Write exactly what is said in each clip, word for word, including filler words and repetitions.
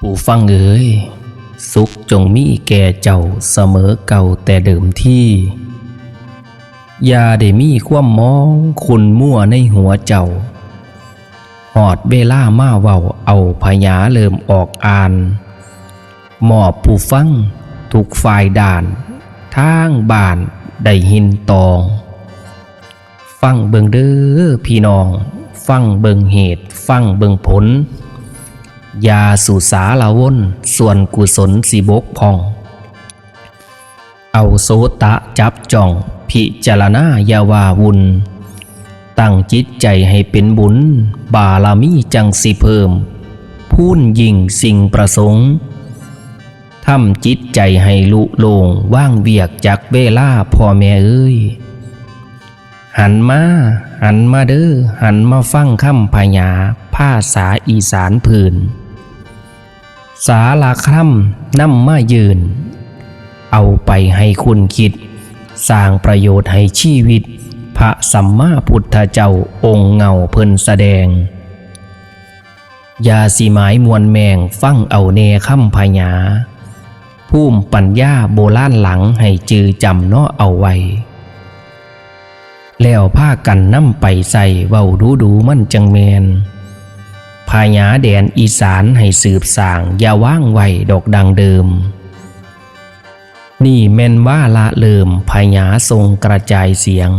ผู้ฟังเอ๋ย สุขจงมีแก่เจ้าเสมอเก่าแต่เดิมที อย่าได้มีความหมองขุ่นมัวในหัวเจ้า ฮอดเวลามาเว้าเอาพญาเริ่มออกอ่าน มอบผู้ฟังทุกฝ่ายด้าน ทางบ้านได้ยินตอง ฟังเบิ่งเด้อพี่น้อง ฟังเบิ่งเหตุ ฟังเบิ่งผล อย่าสุสาละวน ส่วนกุศลสิบกพร่อง เอาโสตะจับจ้อง พิจารณาอย่าว่าวุ่น ตั้งจิตใจให้เป็นบุญ บารมีจั่งสิเพิ่ม พูนยิ่งสิ่งประสงค์ ทำจิตใจให้ลุโล่ง วางเวียกจักเวลาพ่อแม่เอ๋ย หันมา หันมาเด้อ หันมาฟังคำพญา ภาษาอีสานพื้น สาระคำนำมายื่น เอาไปให้คุณคิด สร้างประโยชน์ให้ชีวิต พระสัมมาพุทธเจ้าองค์เหง้าเพิ่นแสดง อย่าสิหมายมวนแมง ฟังเอาแน่คำพญา ภูมิปัญญาโบราณหลัง ให้จื่อจำเนาะเอาไว้ แล้วพากันนำไปใส่ เว้าดูดูๆ มันจั่งแม่น พญาแดนอีสานให้สืบสร้าง อย่าวางไว้ดอกดังเดิม นี่แม่นวาระเริ่ม พญาส่งกระจายเสียง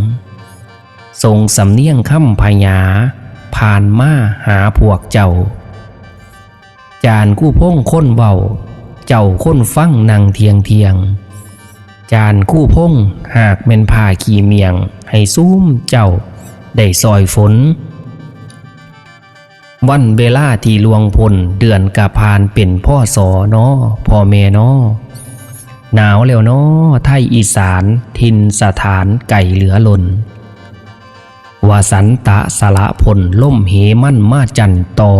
ส่งสำเนียงคำพญา ผ่านมาหาพวกเจ้า จารย์คู่พงคนเว้า เจ้าคนฟังนั่งเทียงเทียง จารย์คู่พงหากแม่นผ้าขี้เมียง ให้ซุมเจ้าได้ซอยฝน วันเวลาที่ล่วงพ้น เดือนกะผ่านเป็น พ.ศ. น้อ พ่อแม่น้อ หนาวแล้วน้อ ไทยอีสาน ถิ่นสถานไกลเหลือล้น วสันตะสละพ้น ลมเหมันมาจั่นต่อ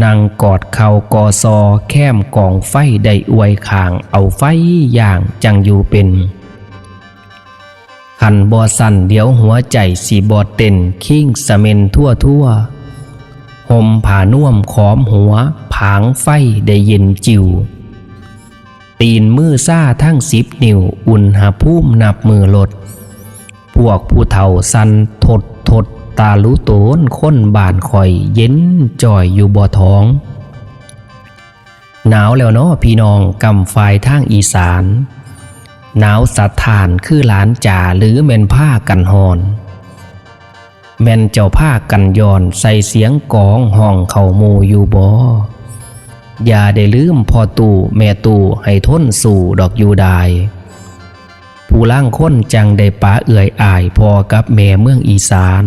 นั่งกอดเข่ากอซอ แคมกองไฟได้อวยข้าง เอาไฟย่างจั่งอยู่เป็น คันบ่ซั้นเดี๋ยวหัวใจสิบ่เต้น คิงสะเม็นทั่วทั่ว ห่มผ้านวมขอมหัว ผางไฟได้เย็นจิว ตีนมือซ่าทั้งสิบนิ้ว อุณหภูมินับมือลด พวกผู้เฒ่าสั่นทดทด ตาลุโตนคนบ้านข่อย เย็นจ่อยอยู่บ่ท้อง หนาวแล้วเนาะพี่น้อง กำฝ่ายทางอีสาน หนาวสะท้านคือหลานจ๋า หรือแม่นพากันฮ้อน แม่นเจ้าพากันย้อน ใส่เสียงกองฮ้องเข้าหมู่อยู่บ่ อย่าได้ลืมพ่อตู้แม่ตู้ ให้ทนสู้ดอกอยู่ได้ ผู้ลางคนจั่งได้ปะเอื้อยอ้าย พ่อกับแม่เมืองอีสาน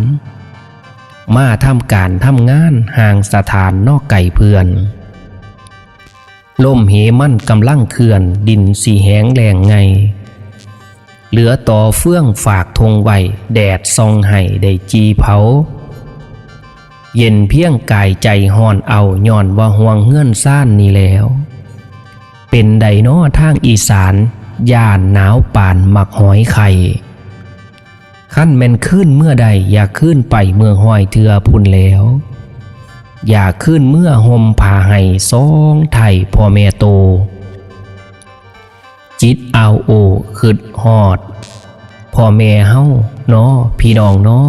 มาทำการทำงานห่างสถานนอกไกลเพื่อน ลมเหมันกำลังเคลื่อน ดินสิแห้งแล้งไง เหลือต่อเฟืองฝากทงไว้ แดดส่องให้ได้จีเผา เย็นเพียงกายใจฮ้อนเอา ย้อนว่าห่วงเฮือนซานนี่แล้ว เป็นใดน้อทางอีสาน ย่านหนาวปานหมากหอยไข่ คันแม่นคืนเมือใด อยากคืนไปเมือห้อยเทือพุ้นแล้ว อยากคืนเมือห่มผ้าให้ซองไถ่พ่อแม่โต จิตอาวโอคิดฮอด พ่อแม่เฮาน้อพี่น้องน้อ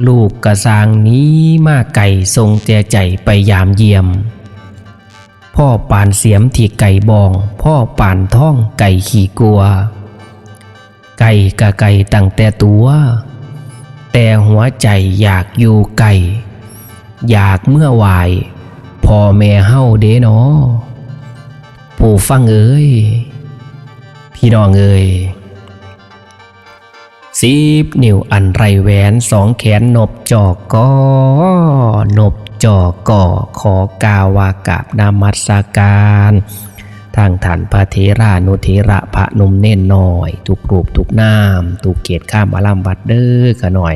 ลูกกะสร้างหนีมาไกล ส่งแต่ใจไปยามเยี่ยม พ่อปานเสียมที่ไกลบ้อง พ่อปานทองไกลขี้กัว ไกลกะไกลตั้งแต่ตัว แต่หัวใจอยากอยู่ไกล อยากเมือไหว้พ่อแม่เฮาเด้น้อ ผู้ฟังเอ๋ย พี่น้องเอ๋ย สิบนิ้วอันไร้แหวน สองแขนนบจอกกอ นบจอกกอ ขอกล่าวว่ากราบนมัสการ ทางท่านพระเถรานุเถระ พระหนุ่มเณรน้อย ทุกรูปทุกนาม ทุกเขตคามอารามวัดเด้อข้าน้อย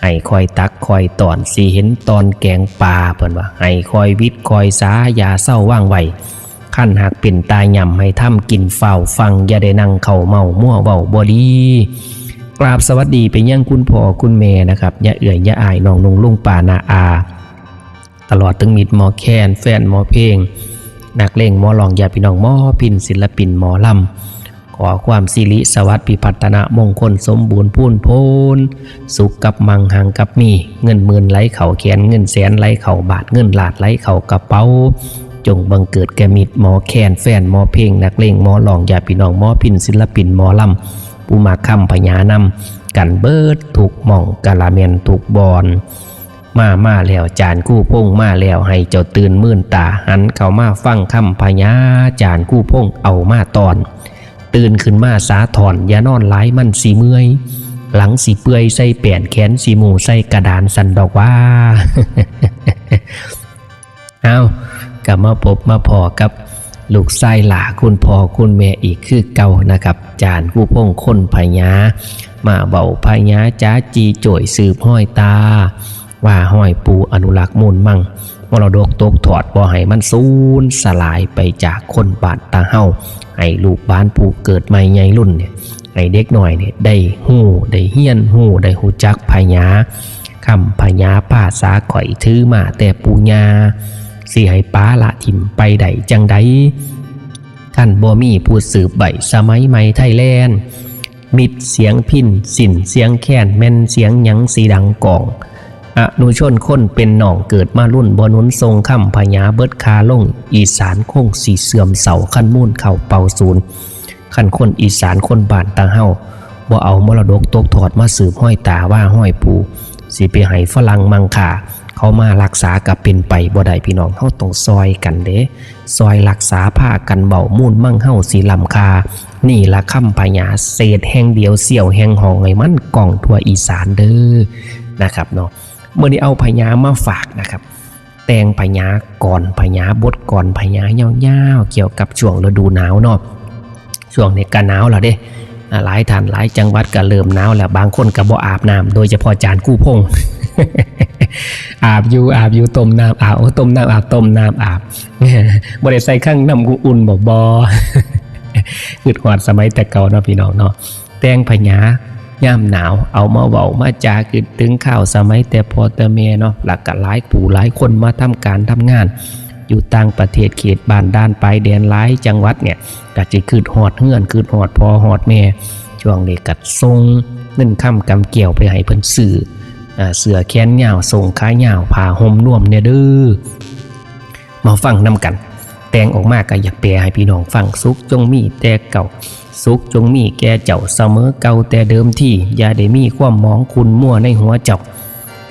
ให้คอยตักคอยตอน สิเห็นตอนแกงปลา เพิ่นว่า ให้คอยวิดคอยสา อย่าเซาว่างไว้ คันหากเป็นตาย่ำให้ทำกิน ฟ้าวฟัง อย่าได้นั่งเข้าเมามัวเว้าบ่ดี กราบสวัสดีไปยังคุณพ่อคุณแม่นะครับ ย่าเอื้อยย่าอ้าย น้องนุ่งลุงป้าน้าอา ตลอดถึงมิตรหมอแคน แฟนหมอเพลง นักเลงหมอร้อง ญาติพี่น้องหมอพิณ ศิลปินหมอลำ ขอความสิริสวัสดิ์ พิพัฒนมงคล สมบูรณ์พูนโพน สุขกับมั่ง หังกับมี เงินหมื่นไหลเข้าแขน เงินแสนไหลเข้าบาท เงินล้านไหลเข้ากระเป๋า จงบังเกิดแก่มิตรหมอแคน แฟนหมอเพลง นักเลงหมอร้อง ญาติพี่น้องหมอพิณ ศิลปินหมอลำ ผู้มักคำพญานำกันเบิดทุกหม่อง กะละแม่นทุกบ่อน มา มาแล้ว จารย์คู่พงษ์มาแล้ว ให้เจ้าตื่นมื่นตา หันเข้ามาฟังคำพญา จารย์คู่พงษ์เอามาต้อน ตื่นขึ้นมาสาธร อย่านอนหลายมันสิเมื่อย หลังสิเปื่อยใส่แป้น แขนสิหมู่ใส่กระดาน สั่นดอกว่า เอา กลับมาพบมาพ้อกับลูกชายหล้าคุณพ่อคุณแม่อีกคือเก่านะครับ จารย์คู่พงษ์คนพญา มาเว้าพญาจ๋าจีโจ้ยสืบฮอยตา ว่าฮอยปู่อนุรักษ์มูลมั่ง มรดกตกทอดบ่ให้มันสูญสลายไปจากคนบ้านตาเฮา ให้ลูกบ้านผู้เกิดใหม่ใหญ่รุ่นเนี่ย ให้เด็กน้อยเนี่ยได้ฮู้ได้เฮียนฮู้ได้ฮู้จักพญา คำพญาภาษาข่อยถือมาแต่ปู่ย่า สิให้ป๋าละถิ่มไปได้จั่งใด คันบ่มีผู้สืบไว้ สมัยใหม่ไทยแลนด์ มิตรเสียงพิณ สิ้นเสียงแคน แม่นเสียงหยังสิดังก้อง อนุชนคนเป็นน้อง เกิดมารุ่นบ่หนุนส่งคำพญา เบิดค่าลง อีสานคงสิเสื่อมเทรา คันมูลเข้าเป่าสูญ คันคนอีสานคนบ้านตาเฮา บ่เอามรดกตกทอดมาสืบฮอยตาว่าฮอยปู่ สิไปให้ฝรั่งมังค่าเขามารักษา ก็เป็นไปบ่ได้พี่น้อง เฮาต้องซอยกันเด้ ซอยรักษา พากันเว้า มูลมั่งเฮาสิล้ำค่า นี่ละคำพญา เศษแห่งเดียว เสี้ยวแห่งห้อง ให้มันก้องทั่วอีสานเด้อ นะครับเนาะ มื้อนี้เอาพญามาฝากนะครับ แต่งพญากลอน พญาบทกลอน พญายาวๆ เกี่ยวกับช่วงฤดูหนาวเนาะ ช่วงนี้ก็หนาวแล้วเด้ อ่า หลายท่านหลายจังหวัดก็เริ่มหนาวแล้ว บางคนก็บ่อาบน้ำ โดยเฉพาะจารย์คู่พงษ์ อาบอยู่ อาบอยู่ ต้มน้ำอาบ โอ้ ต้มน้ำอาบ ต้มน้ำอาบ บ่ได้ใส่คังน้ำอุ่นบ่ บ่ คิดฮอดสมัยแต่เก่าเนาะพี่น้องเนาะ แต่งพญายามหนาว เอามาเว้ามาจา คิดถึงคราวสมัยแต่พ่อแต่แม่เนาะ แล้วก็หลายผู้หลายคนมาทำการทำงาน อยู่ต่างประเทศ เขตบ้านด่านปายแดน หลายจังหวัดเนี่ย ก็สิคิดฮอดเฮือน คิดฮอดพ่อฮอดแม่ ช่วงนี้ก็ส่งเงินคำกำแก้วไปให้เพิ่นซื้อ อ่า เสื้อแขนยาว ส่งขายาว ผ้าห่มนวมเนี่ยเด้อ มาฟังนำกัน แต่งออกมาก็อยากแปลให้พี่น้องฟัง สุขจงมีแต่เก่า สุขจงมีแก่เจ้าเสมอเก่าแต่เดิมที อย่าได้มีความหมองขุ่นมัวในหัวเจ้า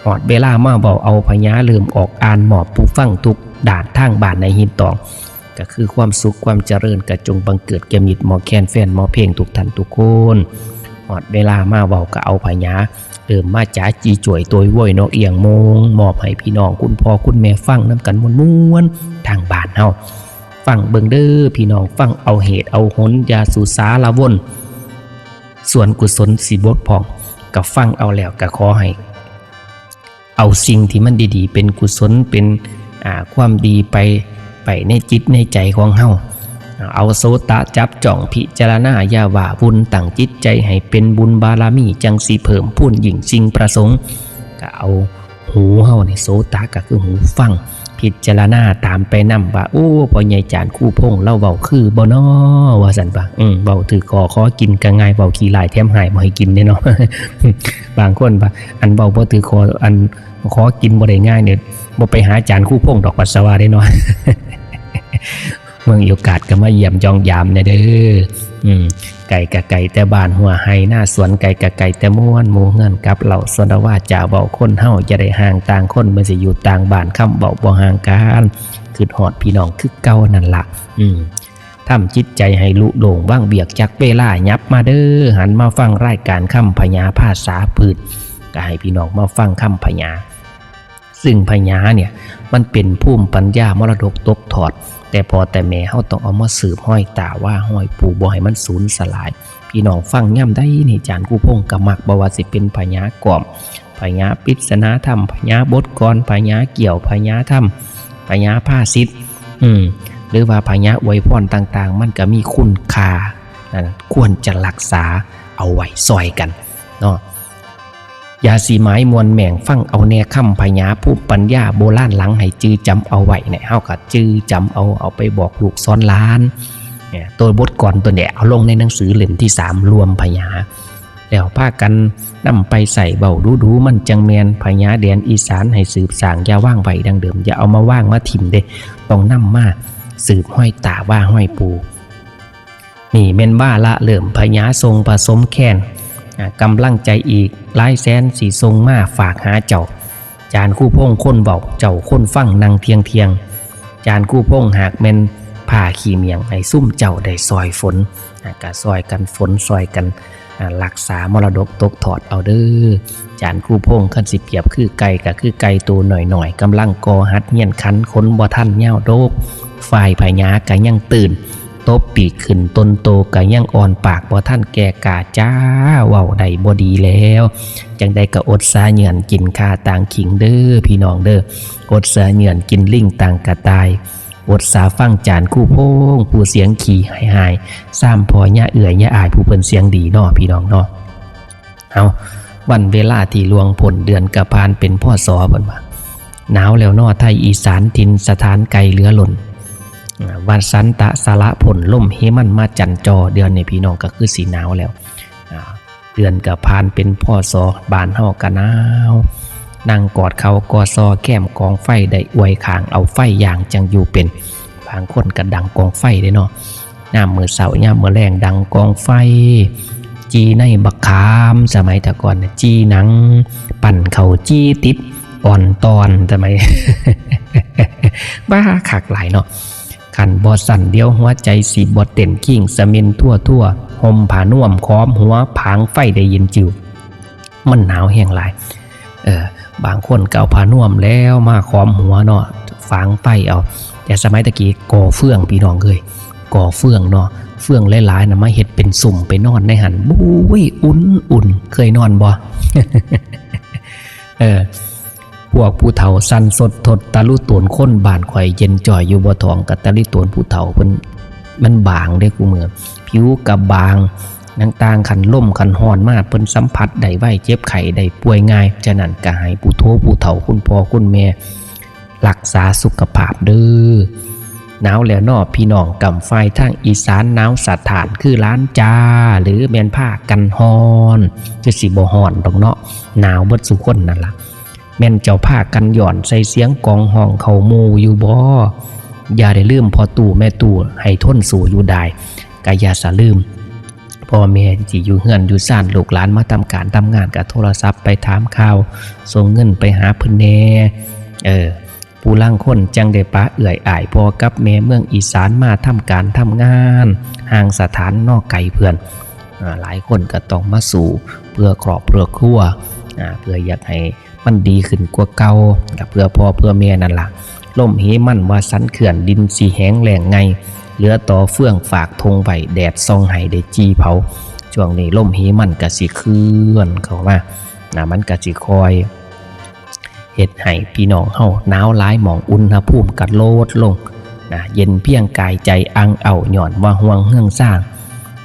ฮอดเวลามาเว้า เอาพญาเริ่มออก อ่านมอบผู้ฟังทุกด้าน ทางบ้านในหินตอง ก็คือความสุขความเจริญ ก็จงบังเกิดแก่มิตรหมอแคน แฟนหมอเพลงทุกท่านทุกคน ฮอดเวลามาเว้า ก็เอาพญา เริ่มมาจ๋าจีโจ้ยโตยโว้ยนกเอี้ยงโมง มอบให้พี่น้องคุณพ่อคุณแม่ฟังนำกันม่วนๆ ทางบ้านเฮา ฟังเบิ่งเด้อพี่น้อง ฟังเอาเหตุเอาผล อย่าสู่สาละวน ส่วนกุศลสิบกพร่อง ก็ฟังเอาแล้วก็ขอให้ เอาสิ่งที่มันดีๆ เป็นกุศล เป็น อ่า ความดีไป ไปในจิตในใจของเฮา เอาโสตะจับจ้องพิจารณา อย่าว่าวุ่น ตั้งจิตใจให้เป็นบุญบารมี จั่งสิเพิ่มพูนยิ่งสิ่งประสงค์ ก็เอาหูเฮานี่ โสตะก็คือหูฟัง พิจารณาตามไปนำว่า โอ้ พ่อใหญ่จารย์คู่พงษ์ลาวเว้าคือบ่น้อ ว่าซั่นว่า อืม เว้าถืกคอ ขอกินก็ง่าย เว้าขี้ร้ายแถมฮ้ายบ่ให้กินเด้เนาะ บางคนว่า อันเว้าบ่ถืกคอ อันขอกินบ่ได้ง่ายเนี่ย บ่ไปหาจารย์คู่พงษ์ดอก ว่าซะว่าเด้เนาะ เมืองโอกาสก็มาเยี่ยมยองยามแหน่เด้อ อืม ไกลก็ไกลแต่บ้านหัวไฮ่นาสวน ไกลก็ไกลแต่ม่วนหมู่เฮือนกับเหล่า ส่วนว่าจะเว้าคนเฮาจะได้ห่างต่างคน มันสิอยู่ต่างบ้าน คำเว้าบ่ห่างกัน คิดฮอดพี่น้องคือเก่านั่นล่ะ อืม ทำจิตใจให้ลุโล่ง ว่างเวียกจักเวลา หยับมาเด้อ หันมาฟังรายการคำพญาภาษาพืช ก็ให้พี่น้องมาฟังคำพญา ซึ่งพญาเนี่ย มันเป็นภูมิปัญญามรดกตกทอด แต่พ่อแต่แม่เฮาต้องเอามาสืบฮอยตาว่าฮอยปู่ บ่ให้มันสูญสลาย พี่น้องฟังยามใดนี่ จารย์คู่พงษ์ก็มัก บ่ว่าสิเป็นพญากลอน พญาปริศนาธรรม พญาบทกลอน พญาเกี้ยว พญาธรรม พญาภาษิต อืม หรือว่าพญาอวยพรต่างๆ มันก็มีคุณค่า นั่นควรจะรักษาเอาไว้ซอยกันเนาะ อย่าสิหมายมวนแหม่งฟังเอาแน่ คำพญาภูมิปัญญาโบราณหลังให้จื่อจำเอาไว้เนี่ย เฮาก็จื่อจำเอา เอาไปบอกลูกสอนหลานเนี่ย ตัวบทกลอนตัวเนี่ยเอาลงในหนังสือเล่มที่สาม รวมพญา แล้วพากันนำไปใส่เว้าดูดู มันจังแม่น พญาแดนอีสานให้สืบสร้าง อย่าวางไว้ดังเดิม อย่าเอามาวางมาถิ่มเด้ ต้องนำมาสืบห้อยตาว่าห้อยปู่ นี่แม่นวาระเริ่ม พญาทรงผสมแค้น อ่ากำลังใจอีกหลายแสนสิส่งมาฝากหาเจ้า จารย์ครูพงษ์คนเว้า เจ้าคนฟังนั่งเทียงเทียง จารย์ครูพงษ์หากแม่นผ้าขี้เมียง ให้ซุมเจ้าได้ซอยฝน อ่าก็ซอยกันฝน ซอยกัน อ่ารักษามรดกตกทอดเอาเด้อ จารย์ครูพงษ์ คันสิเปรียบคือไก่ก็คือไก่ตัวน้อยๆ กำลังก่อหัดเฮียนขัน ขนบ่ทันยาวดก ฝ่ายพญาก็ยังตื่น ตบปีกขึ้น ตนโตก็ยังอ่อน ปากบ่ทันแก่กาจ้า เว้าได้บ่ดีแล้ว จังใดก็อดสาเยื่อนกินข่าต่างขิงเด้อพี่น้องเด้อ อดสาเยื่อนกินลิงต่างกระต่าย อดสาฟังจารย์ครูพงษ์ ผู้เสียงขี้หายๆ ซ้ำพอย่าเอื้อยย่าอาย ผู้เพิ่นเสียงดีเนาะพี่น้องเนาะ เอา วันเวลาที่ล่วงพ้น เดือนกะผ่านเป็น พ.ศ. เพิ่นว่า หนาวแล้วเนาะไทยอีสาน ถิ่นสถานไกลเหลือล้น อ่า วันสันตะสละพ้น ลมเหมันมาจั่นจ่อ เดือนนี้พี่น้องก็คือสิหนาวแล้ว อ่า เดือนกะผ่านเป็น พ.ศ. บ้านเฮาก็หนาว นั่งกอดเข่ากอดซอแคมกองไฟ ได้อวยข้างเอาไฟย่างจังอยู่เป็น บางคนก็ดังกองไฟเด้เนาะ ยามมื้อเช้ายามมื้อแลงดังกองไฟ จีในบักขาม สมัยแต่ก่อนน่ะ จีหนัง ปั่นข้าวจีติดอ่อนตอน สมัย บ้าคักหลายเนาะ คันบ่สั่นเดี๋ยวหัวใจสิบ่เต้น คิงสมินทั่วทั่ว ห่มผ้านวมขอมหัว ผางไฟได้เย็นจิว มันหนาวแฮงหลาย เออ บางคนก็เอาผ้านวมแล้วมาขอมหัวเนาะ ผางไฟเอา แต่สมัยตะกี้ก่อเฟืองพี่น้องเอ้ย ก่อเฟืองเนาะ เฟืองหลายๆน่ะมาเฮ็ดเป็นซุ่ม ไปนอนในหั่น บุ้ย อุ่นๆ เคยนอนบ่ เออ พวกผู้เฒ่าสั่นสดทดตะลุโตน คนบ้านข่อยเย็นจ่อยอยู่บ่ท้อง กะตะลิโตนผู้เฒ่าเพิ่น มันบางเด้คุมื้อ ผิวกะบาง ต่างๆ คันลมคันฮ้อนมา เพิ่นสัมผัสได้ไว เจ็บไข้ได้ป่วยง่าย ฉะนั้นก็ให้ผู้โฒผู้เฒ่า คุณพ่อคุณแม่ รักษาสุขภาพเด้อ หนาวแล้วเนาะพี่น้อง กำฝ่ายทางอีสานหนาวสะท้านคือหลานจ้า หรือแม่นพากันฮ้อน คือสิบ่ฮ้อนดอกเนาะ หนาวเบิดซุคนนั่นล่ะ แม่นเจ้าพากันย้อนใส่เสียงกลองฮ้องเข้าหมู่อยู่บ่ อย่าได้ลืมพ่อตู้แม่ตู้ ให้ทนสู้อยู่ได้ กะอย่าสะลืม พ่อแม่ที่อยู่เฮือนอยู่ซาน ลูกหลานมาทำการทำงาน กะโทรศัพท์ไปถามข่าว ส่งเงินไปหาเพิ่นแหน่ เออ ผู้ลางคนจังได้ปะเอื้อยอ้ายพ่อกับแม่เมืองอีสาน มาทำการทำงาน ห่างสถานเนาะ ไกลเพื่อน อ่า หลายคนก็ต้องมาสู้เพื่อครอบเพื่อครัว อ่า เพื่ออยากให้มันดีขึ้นกว่าเก่า ก็เพื่อพ่อเพื่อแม่นั่นล่ะ ลมเหมันว่าสันเขื่อน ดินสิแห้งแล้งไง เหลือต่อเฟืองฝากทงไว้ แดดส่องให้ได้จีเผา ช่วงนี้ลมเหมันก็สิเคลื่อนเข้ามา นะ มันก็สิคอย เฮ็ดให้พี่น้องเฮาหนาวหลายหม่อง อุณหภูมิก็ลดลง นะ เย็นเพียงกายใจ อังเอาย้อนว่าห่วงเฮืองซ่าง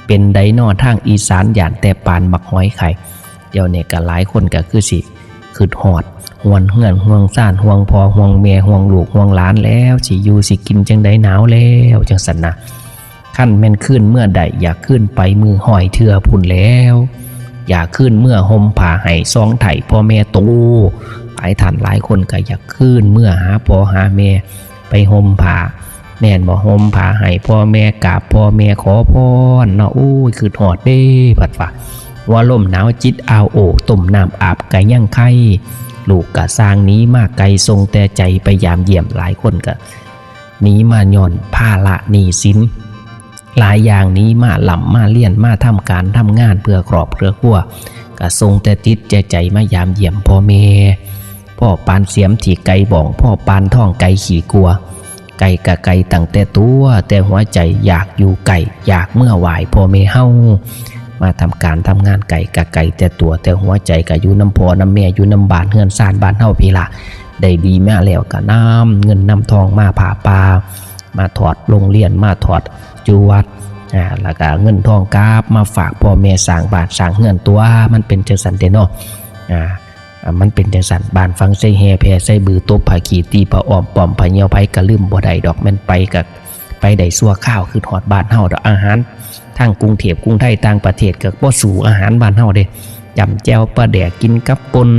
เป็นใดน้อทางอีสาน ย่านแต่ปานบักหอยไข่ เดี๋ยวนี้ก็หลายคนก็คือสิคิดฮอด ห่วงเฮือนห่วงซ่าน ห่วงพ่อห่วงแม่ ห่วงลูกห่วงหลานแล้ว สิอยู่สิกินจังใด๋ หนาวแล้ว จังซั่นนะ คันแม่นคืนเมือได้ อยากคืนไปมือฮ้อยเทื่อพุ้นแล้ว อยากคืนเมือห่มผ้าให้ซองไถ่พ่อแม่โต หลายท่านหลายคนก็อยากคืนเมือหาพ่อหาแม่ ไปห่มผ้า แม่นบ่ ห่มผ้าให้พ่อแม่ กราบพ่อแม่ขอพรเนาะ โอ้ย คิดฮอดเด้ พัดว่า ว่าลมหนาวจิตอ้าวโอ ต้มน้ำอาบกะยังไค ลูกกะซ่างหนีมาไกล ส่งแต่ใจไปยามเยี่ยม หลายคนกะหนีมาย้อนภาระหนี้สิน หลายอย่างหนีมาล่ำมาเรียน มาทำการทำงานเพื่อครอบเพื่อครัว กะส่งแต่จิตแต่ใจมายามเยี่ยมพ่อแม่ พ่อปานเสียมที่ไกลบ้อง พ่อปานทองไกลขี้กัว ไกลกะไกลตั้งแต่ตัว แต่หัวใจอยากอยู่ใกล้ อยากเมือไหว้พ่อแม่เฮา มาทำการทำงานไกลกะไกลแต่ตัว แต่หัวใจกะอยู่นำพ่อนำแม่ อยู่นำบ้านเฮือนซานบ้านเฮาพี้ล่ะ ได้ดีมาแล้วกะนำเงินนำทองมาผ้าป่า มาถอดโรงเรียน มาถอดอยู่วัด อ่า แล้วกะเงินทองกลับมาฝากพ่อแม่สร้างบ้านสร้างเฮือน ตัวมันเป็นจังซั่นเด้เนาะ อ่า อ่า มันเป็นจั่งซั้น บ้านฝั่งไชแฮ่ แพไชบือ ตบผาขี้ ตีผาอ้อม ป้อมผาเหี่ยว ไผก็ลืมบ่ได้ดอก แม่นไปก็ไปได้ชั่วคราว คิดฮอดบ้านเฮาดอก อาหารทางกรุงเทพฯ กรุงไทย ต่างประเทศก็บ่สู้อาหารบ้านเฮาเด้ จ้ำแจ่วปลาแดกกินกับป่น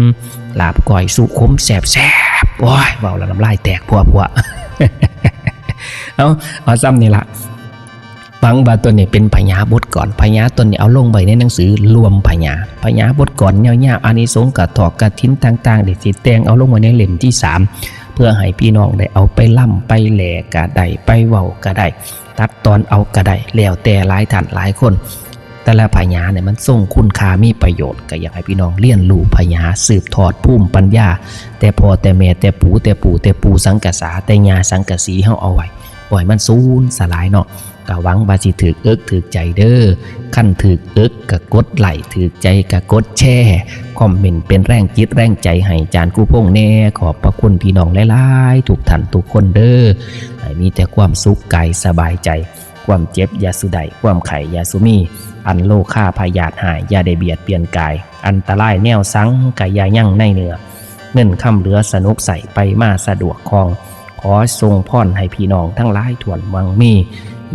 ลาบก้อย ซุขมแซ่บๆ โอ้ย เว้าแล้วน้ำลายแตกพั่วๆ เอา เอาซ่ำนี่ล่ะ หวังว่าตนนี้เป็นพญาบทกลอน พญาตนนี้เอาลงไว้ในหนังสือรวมพญา พญาบทกลอนยาวๆ อานิสงส์กฐอกฐินต่างๆ นี่สิแต่งเอาลงไว้ในเล่มที่สาม เพื่อให้พี่น้องได้เอาไปร่ำไปแหล่ก็ได้ ไปเว้าก็ได้ ตัดตอนเอาก็ได้ แล้วแต่หลายท่านหลายคน แต่ละพญาเนี่ยมันทรงคุณค่ามีประโยชน์ ก็อยากให้พี่น้องเรียนรู้พญา สืบทอดภูมิปัญญา แต่พ่อแต่แม่ แต่ปู่แต่ปู่ แต่ปู่สังกะสา แต่ย่าสังกะสีเฮาเอาไว้ บ่ให้มันสูญสลายเนาะ ก็หวังว่าสิถืกอกถืกใจเด้อ คันถืกอกก็กดไลค์ ถืกใจก็กดแชร์ คอมเมนต์เป็นแรงจิตแรงใจให้อาจารย์ครูพงษ์แน่ ขอบพระคุณพี่น้องหลายๆ ทุกท่านทุกคนเด้อ ให้มีแต่ความสุขกายสบายใจ ความเจ็บอย่าสู่ได้ ความไข้อย่าสู่มี อันโรคาพยาธิฮ้ายอย่าได้เบียดเบียนกาย อันตรายแนวสังก็อย่ายังในเนื้อ เงินคำเหลือสนุกใช้ไปมาสะดวกคล่อง ขอส่งพรให้พี่น้องทั้งหลายถ้วนมั่งมี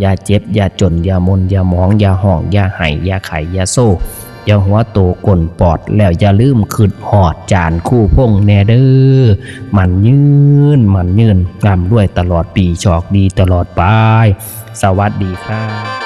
อย่าเจ็บอย่าจน อย่าหม่นอย่าหมอง อย่าฮ้องอย่าไห้ อย่าไข้อย่าโศก อย่าหัวโตก้นปอด แล้วอย่าลืมคิดฮอดอาจารย์ครูพงษ์แน่เด้อ มั่นยืน มั่นยืน ร่ำรวยตลอดปี โชคดีตลอดไป สวัสดีครับ